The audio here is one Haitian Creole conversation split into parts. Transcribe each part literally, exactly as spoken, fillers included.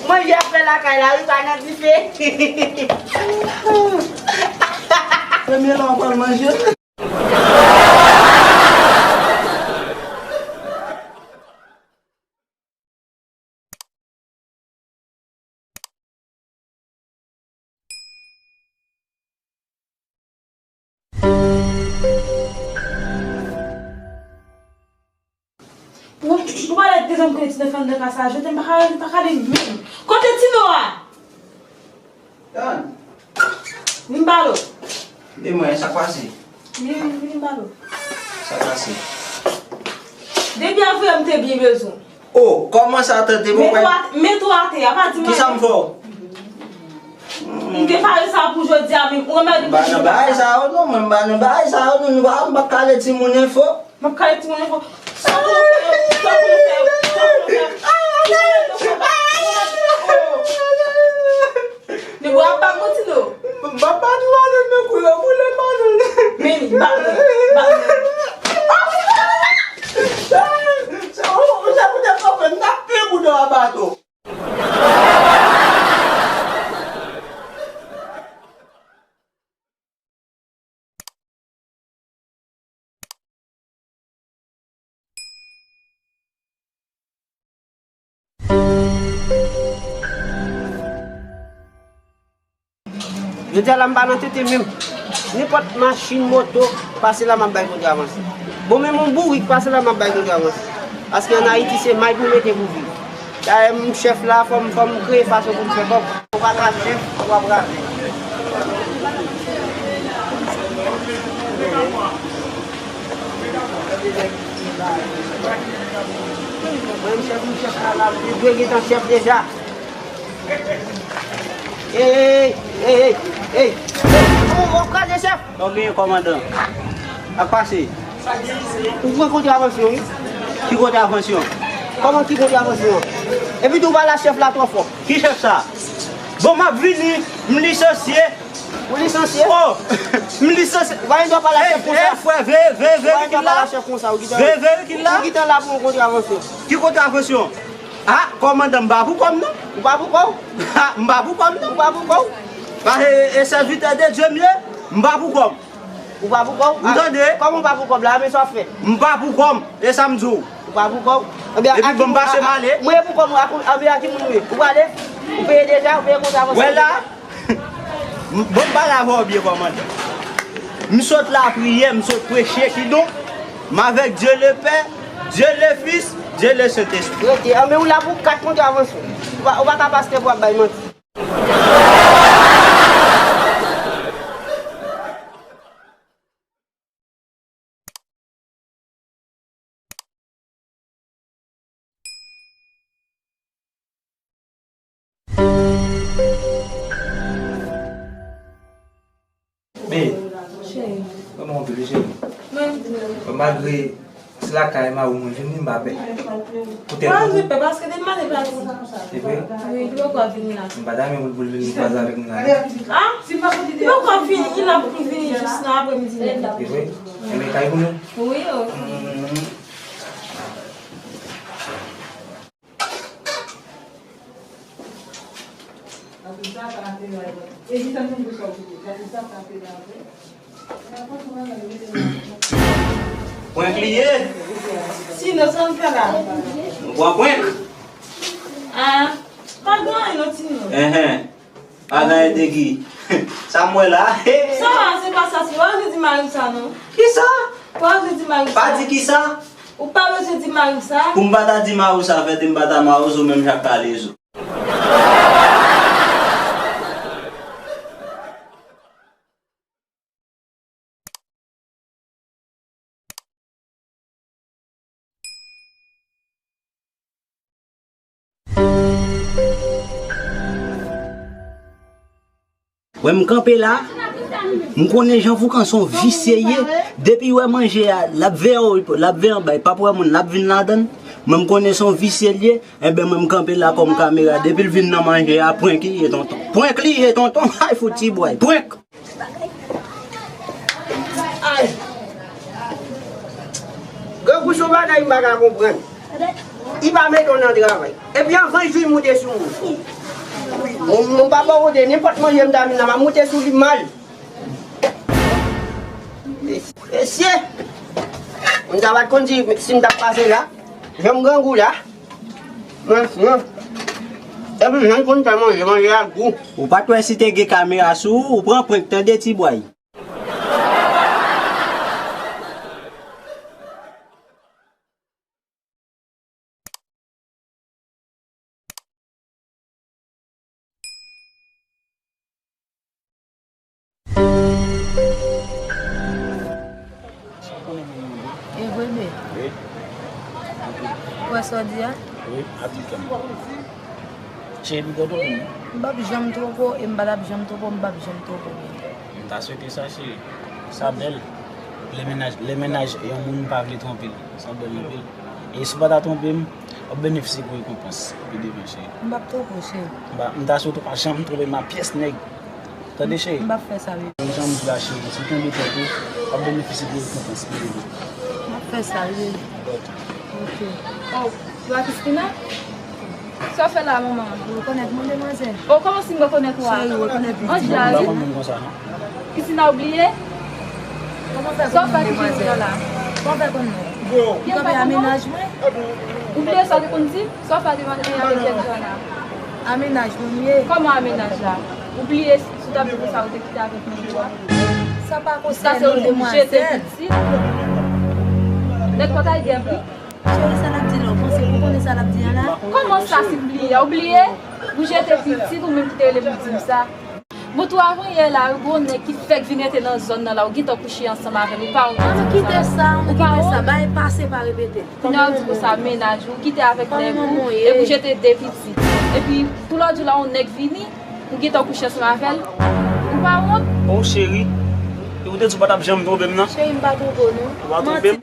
Manje ap fè lakay la, wi, pa nan dife. Premye la w pral manje. Ou, ou pale de zanmi konnen ti nèf anndan ka sa, je t'aime pa ka, pa ka li menm. Kote Tino a? Tann. Vin pale w. E mwen, sa k pase? Vin, vin pale w. Sa k pase? Depi aviyè m te byen bezwen w. Oh, kòman sa tante mwen? Met ou a, met ou atè a, pa di m anyen. Kisa m fè w? M te pare sa pou jodi a menm. Ou remède m. M pa nan bagay sa yo non, mwen m pa nan bagay sa yo non, nou pa, m pa kale timoun enfo. M ap kale timoun enfo. Sa pou nou fè, sa pou nou fè. Nèg ou ap bat mwen, Tino. M pa bat ou ale nan kou yo boule m ale. Men li, bat mwen, bat mwen. Sa, sa, ou, ou, sa pou te kanpe, m t ap pye bouda w a bato. Jodi a la m pa nan tete menm. Nenpòt machin, moto, pase la m ap bay kontravans. Bon, menm yon bourik pase la m ap bay kontravans. Paske ann Ayiti se may pou mete pou viv. Dayè m chèf la, fò m, fò m kreye fason pou m fè kòb. Ou pa ka chèf, ou ap rate. Mwen m chèf, m chèf la, la, m dwe gentan chèf deja. Ey, ey, ey, ey, ey. Ou, ou kraze chèf. Sa w genyen, kòmandan? Ak pase. Ou pran kontravansyon, wi. Ki kontravansyon? Kòman ki kontravansyon? Epi tou w pale a chèf la twò fò. Ki chèf sa? Bon, m ap vini, m lisansye. Ou lisansye? Oh, m lisansye. Ou pa gen dwa pale a chèf konsa. Ey, frè, veye, veye, veye ki la. Ou pa gen dwa pale a chèf konsa, ou gentan, veye, veye ki la. Ou gentan la pou yon kontravansyon. Ki kontravansyon? Ah, kòmandan, m pa pou kòm non. Ou pa pou kòm? Ah, m pa pou kòm non. Ou pa pou kòm? Paske e sèvitè de Dye m ye, m pa pou kòm. Ou pa pou kòb? Ou tande? Kòman ou pa pou kòb la? Men sa w ap fè. M pa pou kòm. E sa m di w. Ou pa pou kòb? Epi bon, m pase m ale. Mwen pou kòb mwen, anben a ki moun ou ye? Ou pale? Ou peye deja? Ou peye kontravansyon deja? Wè la. M, bon, m pale avè w byen, kòmandan. M sot lapriyè, m sot preche, kidonk, m avèk Dye Lepè, Dye Lefis, Dye Lesentespri. Rete, anben ou la pou kat kontravansyon. Ou pa, ou pa ka pastè pou w ap bay manti. Be, cheri, kòman w anpil, cheri? Mwen. Malgre se lakay mari w mwen vin, m pa pè. Poutèt ou. Mwen, mwen pè paske depi maten pati. Se vre? Wi, li poko vini la. M pa ta renmen pou l, pou l vin kwaze avèk nou la. Ah? Li poko vini, li la pou l vini jis nan aprèmidi menm. Se vre? Enben, kay pou nou? Wi, o. Mm. Prank li ye. Tino, sa w fè la? Nou pran prank. Ah, pa gen anyen non, Tino. Enhen. Pa gen anyen de ki? Sa m wè la. Sa a, se pa sa, se pa sa di mari w sa non. Kisa? Pa di mari w sa. Pa di kisa? Ou pa bezwen di mari w sa. Pou m pa ta di mari w sa, fè te m pa ta mari w, zo menm jan ak kalezo. Wè m kanpe la, m konnen Jan Foukan se yon visye l ye. Depi wè manje a, l ap veye w, l ap veye anba, l p ap wè moun, l ap vin ladann. Mwen m konnen se yon visye l ye. Enben, mwen m kanpe la kòm kamera. Depi l vin nan manje a, prank li ye, tonton. Prank li ye, tonton. Ay, fout ti bway. Prank! Ay! Grangou se yon bagay m pa ka konprann. Li pa mete w nan travay. Epi anvan l jwi moute sou moun. Mwen, mwen pa ba w de nenpòt manje m ta vin nan, m ap moute sou li mal. Mesye! Moun sa pa t konn si, si m t ap pase la. Jan m grangou la. Mesye! Epi jan l konn fè manje, manje a gou. Ou pa t wè si te gen kamera sou ou, ou pran prank tande ti bway. E vre, be. Wi. Ou wè sa w di a? Wi, aplike m. Cheri, piga w twonpe m. M p ap janm twonpe w, e m pa t ap janm twonpe w, m p ap janm twonpe w. M ta swete sa, cheri. Sa bèl. Lè mennaj, lè mennaj yon moun pa vle twonpe l. Sa bèl anpil. E si w pa ta twonpe m, w ap benefisye gwo rekonpans pi devan, cheri. M p ap twonpe w, cheri. M pa, m ta swete w pa janm twonpe m a pyès nèg. Tande, cheri. M p ap fè sa, bebe. Jan m di w la, cheri, si w kenbe tèt ou, w ap benefisye de rekonpans pi devan. M ap fè sa, bebe. Ok. Oh, ou a Christina? Sa w fè la, manman? Ou rekonèt mwen, demwazèl? Oh, kòman si m rekonèt ou a? Cheri, ou rekonèt mwen. Anjan. Christina, ou bliye? Kòman fè konn non, demwazèl? Sa w fè ki la? Kòman fè konn non? Ou kanpe a mennaj mwen? Ou bliye sa w te konn di? Sa w fè a te mache avèk Jènjan la? A mennaj mwen m ye. Kòman a mennaj la? Ou bliye si w t ap di konsa ou te kite avèk nèg ou a? Sa pa konsène w, demwazèl. Nèg pa t al gen pri. Cheri, sa l ap di la, w panse pou konnen sa l ap di a la? Kòman sa, si m bliye? Ou bliye? Ou jete pitit, ou menm ki te rele pou di m sa. Bon, tou avan yè la, yon gwo nèg ki fèk vin rete nan zòn nan la, ou gentan kouche ansanm avè l, ou pa wont? Ann kite sa, ann kite sa, bagay pase pa repete. Kounye a w di konsa mennaj ou, ou kite avèk nèg ou, epi w jete de pitit. Epi, pou lòt jou la, yon nèg vini, ou gentan kouche ansanm avè l, ou pa wont? Oh, cheri, e ou te di w pa t ap janm twonpe m nan? Cheri, m pa twonpe w non. Ou pa twonpe m?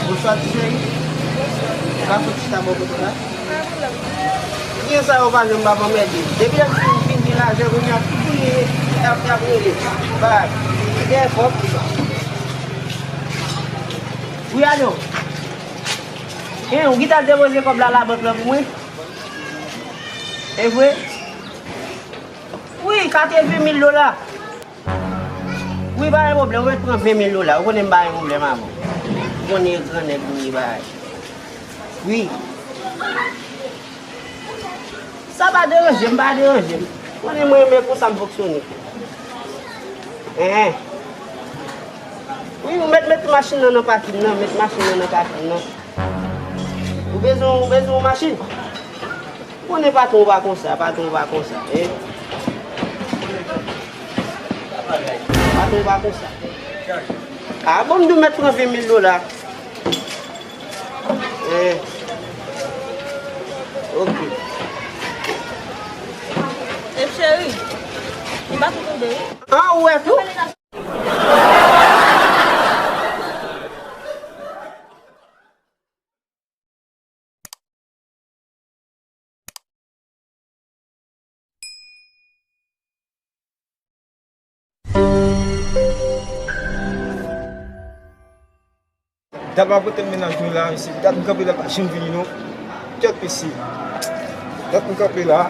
Bonswa, ti cheri. Ou ka fè chita bò kote la? Kiyès sa yo pa janm ap anmède? Depi lè m fin, fin gen lajan, kounye a tout moun y ap, y ap rele. Bay, gen fòk. Wi, alo. Hein, ou gentan depoze kòb la labank lan pou mwen? E vre? Wi, katreven mil dola. Wi, pa gen pwoblèm, ou mèt pran ven mil dola. Ou konnen m pa gen pwoblèm avè w. Ou konnen e gran nèg nou ye, bay. Wi. Sa pa deranje m, pa deranje m. Ou konnen mwen renmen konsa m fonksyone. Hein. Wi, ou mèt met machin nan nan pakin nan, met machin nan nan pakin nan. Ou bezwen, ou bezwen yon machin? Ou konnen patwon pa konsa, patwon pa konsa, hein? Patwon pa konsa. Ah, bon, m di w mèt pran ven mil dola. Hein. Ok. E cheri, li pa tou tonbe, wi. Ah, ou wè tou? Dat m ap rete mennaj mwen la, mesye. Dat m kanpe la, l pa janm vini, non. Kèt mesye. Dat m kanpe la.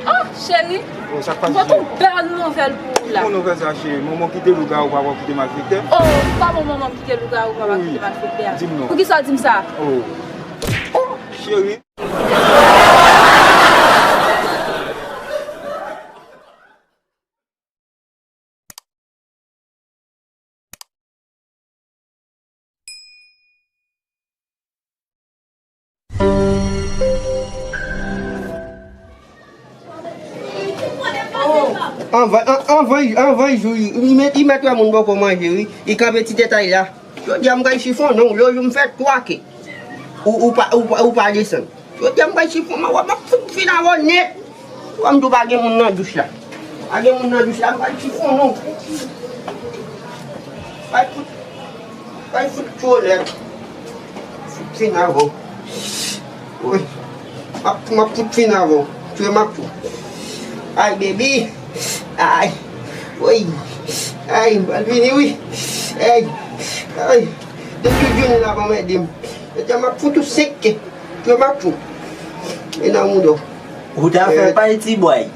Oh, cheri, m pote yon bèl nouvèl pou ou la. Bon nouvèl sa, cheri. Manman w kite lougawou, papa w kite malfektè. Oh, kòman manman m kite lougawou, papa m kite malfektè a? Di m non. Poukisa w di m sa? Oh. Oh, cheri. Anvan, an-, anvan, anvan l jwi, li mèt, li mèt wè moun poko manje, wi. Li kanpe ti detay la. Jodi a m pral chifonnen w, lè w jwenn m fè twa ke. Ou, ou pa, ou pa, ou pa desann. Jodi a m pral chifonnen w, m ap fout fin avè w nèt. Ou wè m tou pa gen moun nan douch la. Pa gen moun nan dous la, m pral chifon non. Pral fout, pral fout tchwolè. Fout fin avè w. Wi. M ap, m ap fout fin avè w. Tchwe m ap tou. Ay, baby. Ay. Wi. Ay, m pral vini, wi. Ay. Ay. Depi w jwenn la, pa mède m. Medam, m ap fout ou senk ke. Tchwe m ap tou. E nan mouda w. Ou ta fè pay ti bway.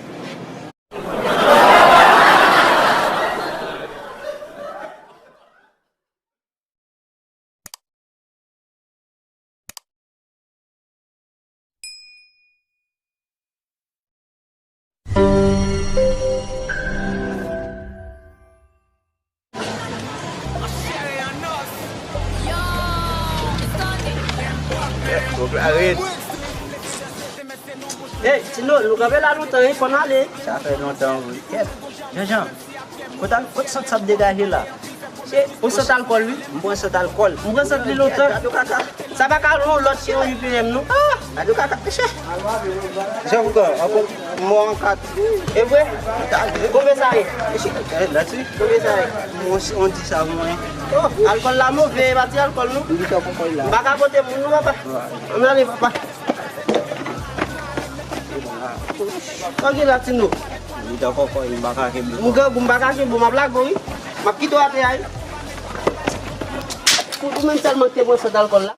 Ey, Tino, nou kanpe la lontan, wi, fò n ale. Sa fè lontan, wi. Kèt, Janjan, kot al-, kot sant sa ap degaje la? Se yon sant alkòl, wi. M pran sant alkòl. M pran sant li lontan. Gad yon kaka. Sa pa ka yon lòt ke yon U P M, non? Ah! Gad yon kaka, mesye. Jan Foukan, ankò, mò an kat. E vre? Konbyen sa ye? Mesye, eh, la ti. Konbyen sa ye? Mwen, on di sa pou mwen. Oh, alkòl la move, e pa ti alkòl, non. M di sa pou kòl la. M pa ka pote moun, non, papa. Ann ale, papa. Ok, Latino. Li dakò kò, li pa ka kenbe. M grangou, m pa ka kenbe, m ap lage w, wi. M ap kite w atè a, wi. Pou ou menm sèlman ki te pran sant alkòl la.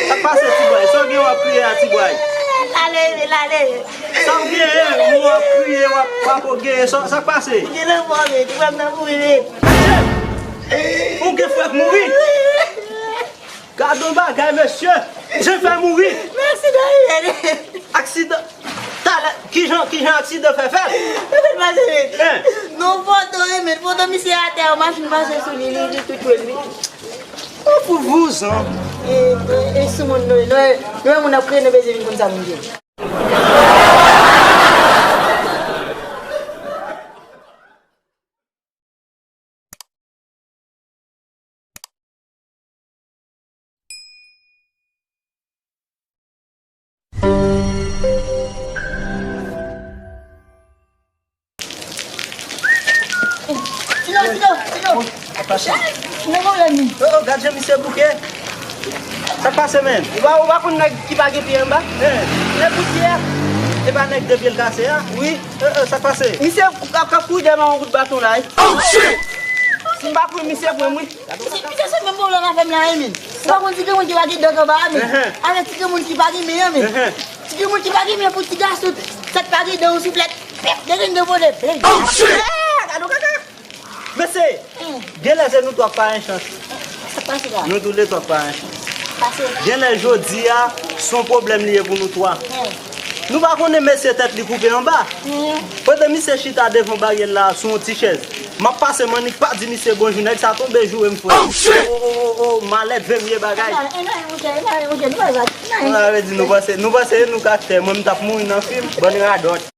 Sa k pase, ti bway? Sa w gen w ap kriye a, ti bway? Lale, lale. Sa w gen, w ap kriye, w ap, w ap genyen, sa, sa k pase? Gen lanmò, men, ti bway nan mouri, men. Ou gen frè k mouri? Gad yon bagay, mesye. Jan fè mouri. Aksidan. Aksidan. Talè, kijan, kijan aksidan fè fèt? Ou konn pase vit. Hein? Non, foto, wi, men foto misye atè, yon machin pase sou li, li, li tou tchwe l, wi. Ou pou vouzan. E, e, e sou moun nou, nou, nou, moun ap kriye, nou bezwen vin konn sa moun di. Tino, Tino, Tino. Tino, pwoblèm li. Oh, oh, gad jan misye bouke. Sa k pase, menn? Ou pa, ou pa konn nèg ki pa gen pye anba? Eh, nèg kout pye a? E pa nèg de pye l kase a? Wi. Eh, eh, sa k pase? Misye ap, ap kouri dèyè m ak yon kout baton la, wi. Oh, shit! Si m pa kouri, misye pran m, wi. Misye, misye se menm pwoblèm avè m la, wi, men. Ou pa konn ti granmoun ki pa gen dan anba a, men. Ehn. Avèk ti granmoun ki pa gen men an, men. Ehn. Ti granmoun ki pa gen men pou ti gason, tèt pa gen dan, yon souflèt. Pèp, depi m depoze, pèp. Oh, shit! Eh, gad yon kaka! Mesye, genlè se nou twa k pa gen chans. Sa k pase la? Nou toulètwa k pa gen chans. Pase. Genlè jodi a, se yon pwoblèm li ye pou nou twa. Hmm. Nou pa konnen mesye tèt li koupe anba. Hmm. Pandan misye chita devan baryè la sou yon ti chèz, m ap pase, m annik pa di misye bonjou, nèg sa tonbe joure m, frè. Oh, shit! Oh, oh, oh, oh, malèt ve m ye bagay. Sa vle di nou panse, nou panse nou ka fè, mwen m t ap mouri nan fim, bann radòt.